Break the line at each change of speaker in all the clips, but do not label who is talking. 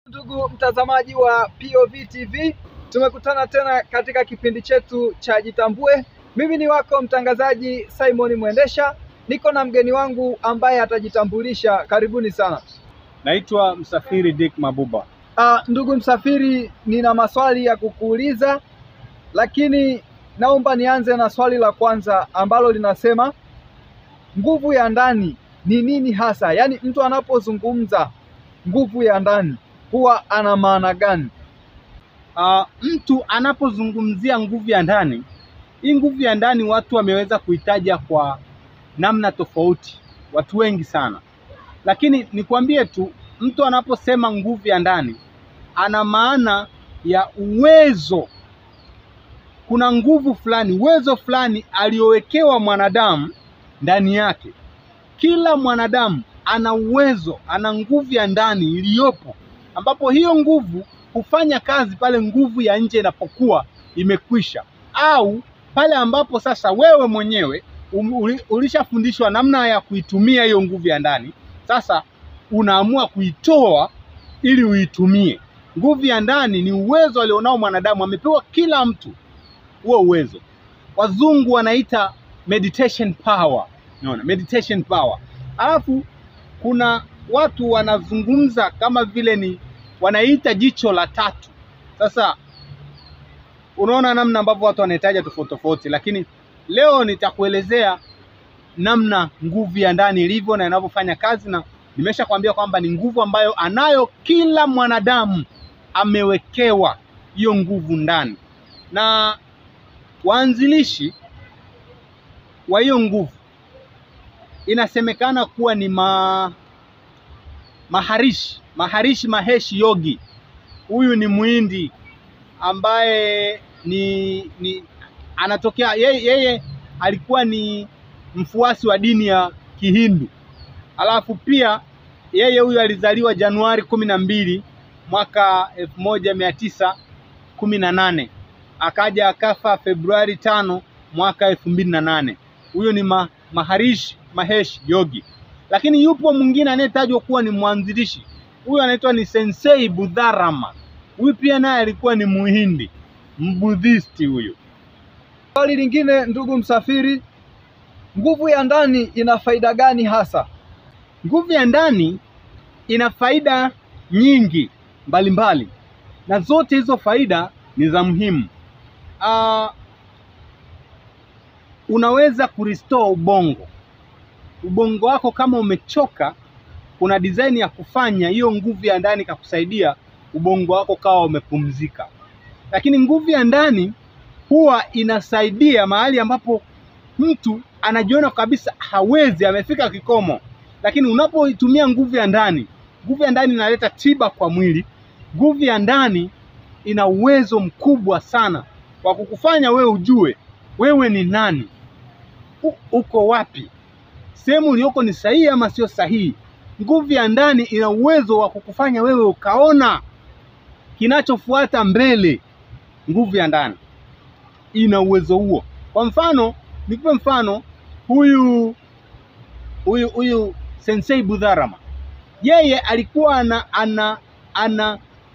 Ndugu mtazamaji wa POV TV, tumekutana tena katika kipindi chetu cha Jitambue. Mimi ni wako mtangazaji Simon Mwendesha, niko na mgeni wangu ambaye atajitambulisha. Karibuni sana.
Naitwa Msafiri Dick Mabuba.
Ndugu Msafiri, nina maswali ya kukuuliza, lakini naomba nianze na swali la kwanza ambalo linasema nguvu ya ndani ni nini hasa? Yaani mtu anapozungumza nguvu ya ndani huwa ana maana gani?
Mtu anapozungumzia nguvu ya ndani, hii nguvu ya ndani watu wameweza kuitaja kwa namna tofauti, watu wengi sana. Lakini nikwambie tu, mtu anaposema nguvu ya ndani ana maana ya uwezo. Kuna nguvu fulani, uwezo fulani aliowekewa mwanadamu ndani yake. Kila mwanadamu ana uwezo, ana nguvu ya ndani iliyopo, ambapo hiyo nguvu hufanya kazi pale nguvu ya nje inapokuwa imekwisha, au pale ambapo sasa wewe mwenyewe ulishafundishwa namna ya kuitumia hiyo nguvu ya ndani. Sasa unaamua kuitoa ili uitumie. Nguvu ya ndani ni uwezo alionao mwanadamu, amepewa kila mtu huo uwezo. Wazungu wanaita meditation power. Unaona, meditation power. Alafu kuna watu wanazungumza kama vile ni wanaita jicho la tatu. Sasa unaona namna ambavyo watu wanahitaji tofauti tofauti, lakini leo nitakuelezea namna nguvu ya ndani ilivyo na inavyofanya kazi, na nimeshakwambia kwamba ni nguvu ambayo anayo kila mwanadamu, amewekewa hiyo nguvu ndani. Na waanzilishi wa hiyo nguvu inasemekana kuwa ni Maharishi Mahesh Yogi. Huyu ni Muhindi ambaye ni anatokea, yeye alikuwa ni mfuasi wa dini ya Kihindu. Alafu pia yeye huyu alizaliwa Januari 12 mwaka 1918, akaja akafa Februari 5 mwaka 2008. Huyo ni Maharishi Mahesh Yogi. Lakini yupo mwingine anayetajwa kuwa ni mwanzilishi. Huyu anaitwa ni Sensei Budharama. Huyu pia naye alikuwa ni Muhindi, Mbudhisti huyu.
Swali lingine ndugu Msafiri, nguvu ya ndani ina faida gani hasa?
Nguvu ya ndani ina faida nyingi mbalimbali, na zote hizo faida ni za muhimu. Unaweza kurestore ubongo. Ubongo wako kama umechoka, kuna design ya kufanya hiyo nguvu ya ndani kakusaidia ubongo wako kawa umepumzika. Lakini nguvu ya ndani huwa inasaidia mahali ambapo mtu anajiona kabisa hawezi, amefika kikomo. Lakini unapoitumia nguvu ya ndani, nguvu ya ndani inaleta tiba kwa mwili. Nguvu ya ndani ina uwezo mkubwa sana wa kukufanya wewe ujue wewe ni nani, uko wapi, sehemu uliyoko ni sahihi ama sio sahihi. Nguvu ya ndani ina uwezo wa kukufanya wewe ukaona kinachofuata mbele. Nguvu ya ndani ina uwezo huo. Kwa mfano, nikupe mfano, huyu Sensei Budharama, yeye alikuwa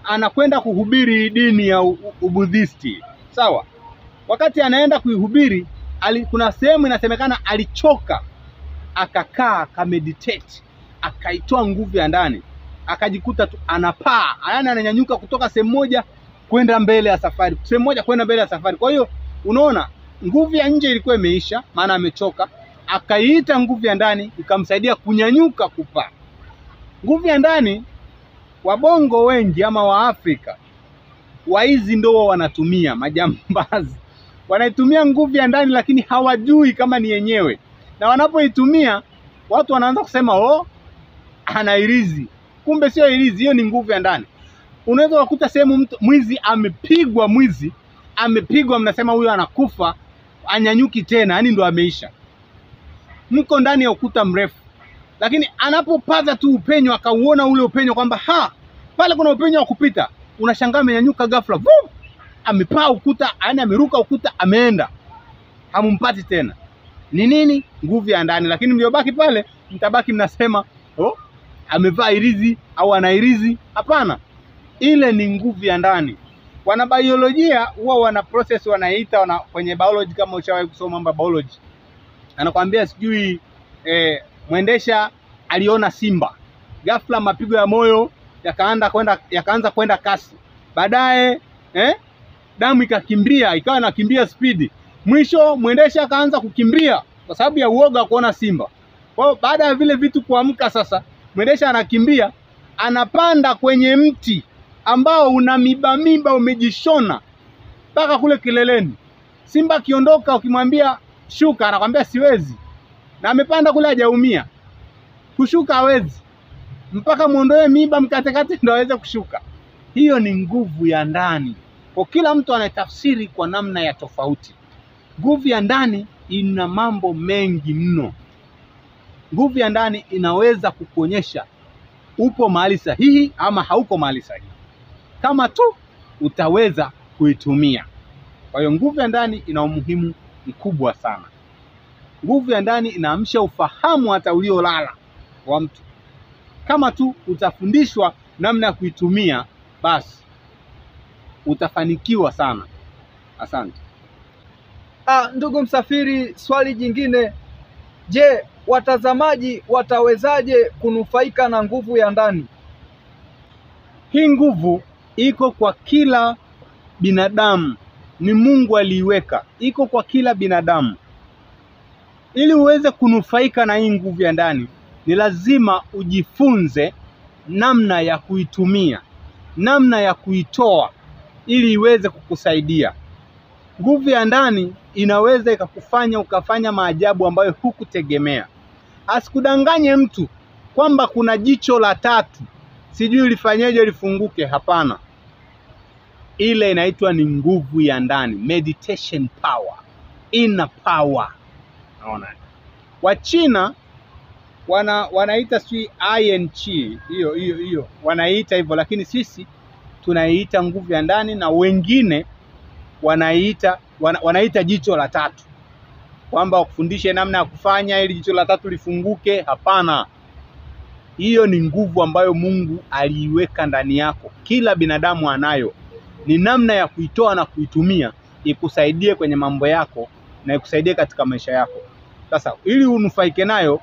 anakwenda kuhubiri dini ya Ubudhisti. Sawa? Wakati anaenda kuihubiri, kuna sehemu inasemekana alichoka, akakaa, akameditate, akaitoa nguvu ya ndani, akajikuta tu anapaa, yaani ananyanyuka kutoka sehemu moja kwenda mbele ya safari, sehemu moja kwenda mbele ya safari. Kwa hiyo unaona nguvu ya nje ilikuwa imeisha, maana amechoka, akaiita nguvu ya ndani ikamsaidia kunyanyuka kupaa. Nguvu ya ndani, wabongo wengi ama wa Afrika waizi ndio wanatumia, majambazi wanaitumia nguvu ya ndani, lakini hawajui kama ni yenyewe. Na wanapoitumia watu wanaanza kusema oh, ana ilizi. Kumbe sio ilizi, hiyo ni nguvu ya ndani. Unaweza kukuta sehemu mtu mwizi amepigwa, mwizi amepigwa, mnasema huyo anakufa, anyanyuki tena, yani ndo ameisha. Mko ndani ya ukuta mrefu, lakini anapopata tu upenyo akauona ule upenyo kwamba ha, pale kuna upenyo wa kupita, unashangaa amenyanyuka ghafla, vum, amepaa ukuta, yani ameruka ukuta, ameenda, hamumpati tena. Ni nini? Nguvu ya ndani. Lakini mliobaki pale mtabaki mnasema oh, amevaa irizi au ana irizi. Hapana, Ile ni nguvu ya ndani. Wanabiolojia huwa wana process wanaita kwenye biology, kama ushawahi kusoma mambo ya biology, anakuambia sijui mwendesha aliona simba, ghafla mapigo ya moyo yakaanza kwenda kasi, baadaye damu ikakimbia, ikawa inakimbia spidi, mwisho mwendesha akaanza kukimbia kwa sababu ya uoga kuona simba. Kwa hiyo baada ya vile vitu kuamka, sasa mwendesha anakimbia, anapanda kwenye mti ambao una miba miba umejishona mpaka kule kileleni. Simba akiondoka, ukimwambia shuka, anakwambia siwezi, na amepanda kule hajaumia, kushuka hawezi, mpaka muondoe miba mkatekate ndio aweze kushuka. Hiyo ni nguvu ya ndani. Kwa kila mtu anatafsiri kwa namna ya tofauti. Nguvu ya ndani ina mambo mengi mno. Nguvu ya ndani inaweza kukuonyesha upo mahali sahihi ama hauko mahali sahihi, kama tu utaweza kuitumia. Kwa hiyo nguvu ya ndani ina umuhimu mkubwa sana. Nguvu ya ndani inaamsha ufahamu hata uliolala wa mtu. Kama tu utafundishwa namna ya kuitumia, basi utafanikiwa sana. Asante.
Ndugu msafiri, swali jingine. Je, watazamaji watawezaje kunufaika na nguvu ya ndani?
Hii nguvu iko kwa kila binadamu, ni Mungu aliiweka, iko kwa kila binadamu. Ili uweze kunufaika na hii nguvu ya ndani, ni lazima ujifunze namna ya kuitumia, namna ya kuitoa ili iweze kukusaidia. Nguvu ya ndani inaweza ikakufanya ukafanya maajabu ambayo hukutegemea. Asikudanganye mtu kwamba kuna jicho la tatu, sijui lifanyeje lifunguke. Hapana, ile inaitwa ni nguvu ya ndani, meditation power, inner power. Naona Wachina wanaita sijui INC, hiyo hiyo hiyo wanaita hivyo, lakini sisi tunaiita nguvu ya ndani, na wengine wanaita jicho la tatu, kwamba wakufundishe namna ya kufanya ili jicho la tatu lifunguke. Hapana, hiyo ni nguvu ambayo Mungu aliiweka ndani yako, kila binadamu anayo. Ni namna ya kuitoa na kuitumia ikusaidie kwenye mambo yako na ikusaidie katika maisha yako. Sasa ili unufaike nayo,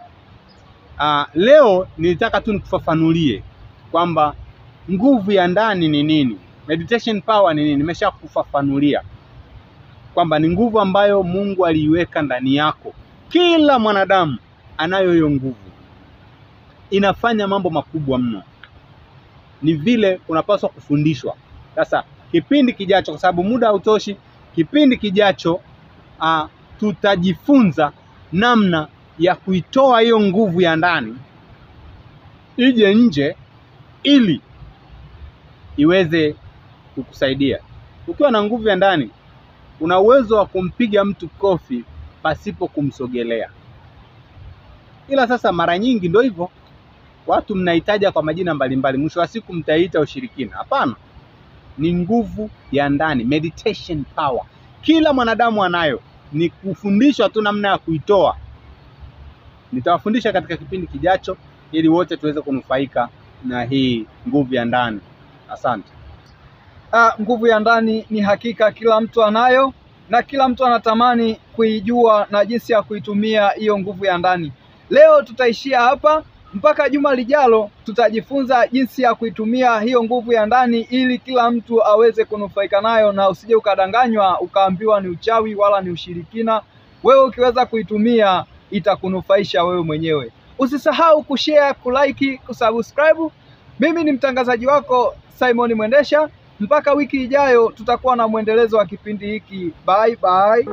leo nilitaka tu nikufafanulie kwamba nguvu ya ndani ni nini, meditation power ni nini. Nimeshakufafanulia kwamba ni nguvu ambayo Mungu aliiweka ndani yako. Kila mwanadamu anayo hiyo nguvu, inafanya mambo makubwa mno. Ni vile unapaswa kufundishwa. Sasa kipindi kijacho, kwa sababu muda hautoshi, kipindi kijacho tutajifunza namna ya kuitoa hiyo nguvu ya ndani ije nje ili iweze kukusaidia. Ukiwa na nguvu ya ndani, una uwezo wa kumpiga mtu kofi pasipo kumsogelea. Ila sasa mara nyingi ndio hivyo, watu mnaitaja kwa majina mbalimbali, mwisho wa siku mtaita ushirikina. Hapana, ni nguvu ya ndani, meditation power. Kila mwanadamu anayo, ni kufundishwa tu namna ya kuitoa. Nitawafundisha katika kipindi kijacho ili wote tuweze kunufaika na hii nguvu ya ndani. Asante.
Nguvu ya ndani ni hakika kila mtu anayo na kila mtu anatamani kuijua na jinsi ya kuitumia hiyo nguvu ya ndani. Leo tutaishia hapa mpaka juma lijalo, tutajifunza jinsi ya kuitumia hiyo nguvu ya ndani ili kila mtu aweze kunufaika nayo, na usije ukadanganywa ukaambiwa ni uchawi wala ni ushirikina. Wewe ukiweza kuitumia itakunufaisha wewe mwenyewe. Usisahau kushare, kulike, kusubscribe. Mimi ni mtangazaji wako Simon Mwendesha. Mpaka wiki ijayo tutakuwa na mwendelezo wa kipindi hiki. Bye bye.